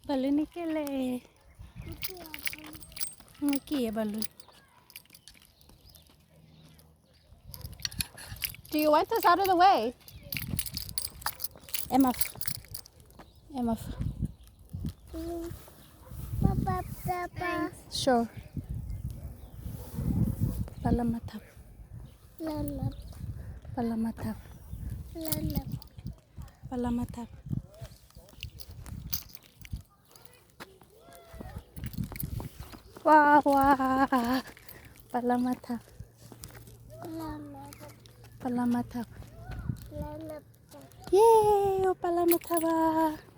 Balloon ke le. Ke ye balloon. Do you want us out of the way? Emma. Emma. Sure. Palama thaba. Palama thaba. Palama thaba. Wah, wah. Palama thaba. Palama thaba. Yay, o palama thaba.